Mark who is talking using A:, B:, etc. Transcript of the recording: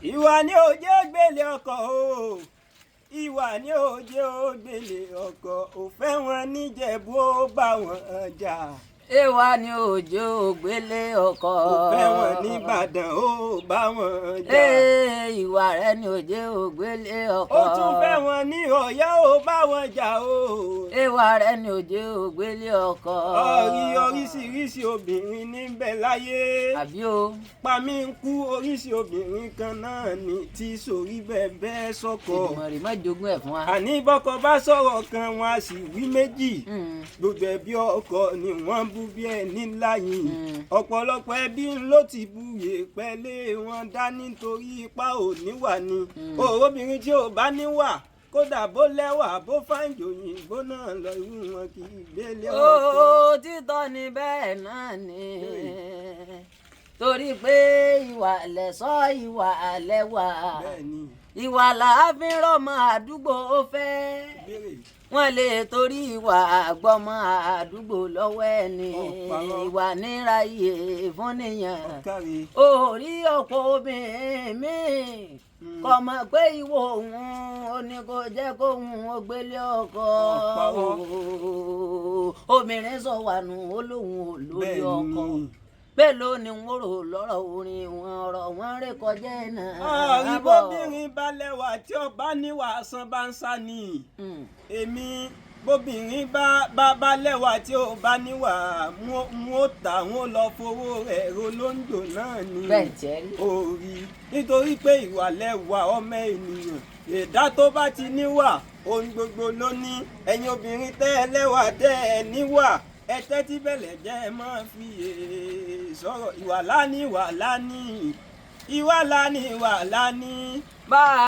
A: Ìwà ni ó jẹ́ gbélé ọkọ o, ìwà ni ó jẹ́ gbélé ọkọ, ò fẹ́ wọn níjẹ̀bú, ó bá wọn jà.
B: Ìwà ni òjò ògbélé ọkọ.
A: Ò fẹ́ wọn nìbàdàn, ó bá wọn jà.
B: Ee, ìwà rẹ ni òjò ògbélé ọkọ.
A: Ó tún fẹ́ wọn ní Ọ̀yọ́, ó bá wọn jà o.
B: Ìwà rẹ ni òjò ògbélé ọkọ.
A: Ọ̀rí oríṣiríṣi obìnrin níbẹ̀ láyé.
B: Àbí o.
A: Pàmí ń kú, oríṣi obìnrin kan náà ní tí sórí bẹ́ẹ̀ bẹ́ẹ̀ sọ́kọ.
B: Èdùmàrè má jogún ẹ̀ fún wa.
A: Àní bọ́kọ bá sọ̀rọ̀ kan, wọn a sì wí méjì. Gbogbo ẹbí ọkọ ni wọ́n bú bí ẹni láyìn. Ọ̀pọ̀lọpọ̀ ẹbí ló ti bu yèèpẹ̀ lé wọn dá nítorí ipa ò níwà ni. Obìnrin tí ò bá níwà, kódà bó lẹ́wà, bó fàǹjòyìn gbóná lọ, irú wọn kì í gbélé ọkọ.
B: Ó títọ́ ni, bẹ́ẹ̀ náà ni, torí pé ìwà lẹ̀ṣọ́, ìwà lẹ́wà.
A: Bẹ́ẹ̀ ni.
B: Ìwà làáfin rọ́mọ àdúgbò ó fẹ́.
A: Béèrè.
B: Wọ́n lè torí ìwà àgbọ́mọ àdúgbò lọ́wọ́ ẹni.
A: Ọ̀pàrọ̀.
B: Ìwà níra iye fún nìyẹn.
A: Ọ̀kárí.
B: Orí ọ̀pọ̀ obìnrin míì kò mọ̀ pé ìwọ òun ò ní kó jẹ́ kóun ó gbélé ọkọ.
A: Ọ̀pàrọ̀.
B: Obìnrin sọ wà nù, ó lóun ò lórí ọkọ.
A: Ni.
B: Mélòó ni wọ́n rò lọ́rọ̀ orin wọn, ọ̀rọ̀ wọn ré kọjá ẹ̀ náà.
A: Ọ̀rí bóbìnrin bá lẹ́wà, tí ó bá níwà, san bá ń sá ni. Èmi, bóbìnrin bá lẹ́wà, tí ó bá níwà, mú ó tà wọ́n lọ fowó rẹ̀ rolóńdò náà ni.
B: Bẹ́ẹ̀ jẹ́ rí.
A: Orí nítorí pé ìwà lẹ́wà ọmọ ènìyàn, ẹ̀dá tó bá ti níwà, ohun gbogbo ló ní. Ẹ̀yin obìnrin tẹ́ ẹ lẹ́wà, tẹ́ ẹ níwà, ẹ tẹ́tí bẹ̀lẹ̀ jẹ́, ẹ máa fi sọ̀rọ̀. Ìwà lání, ìwà lání, ìwà lání, ìwà lání.
B: Bá a.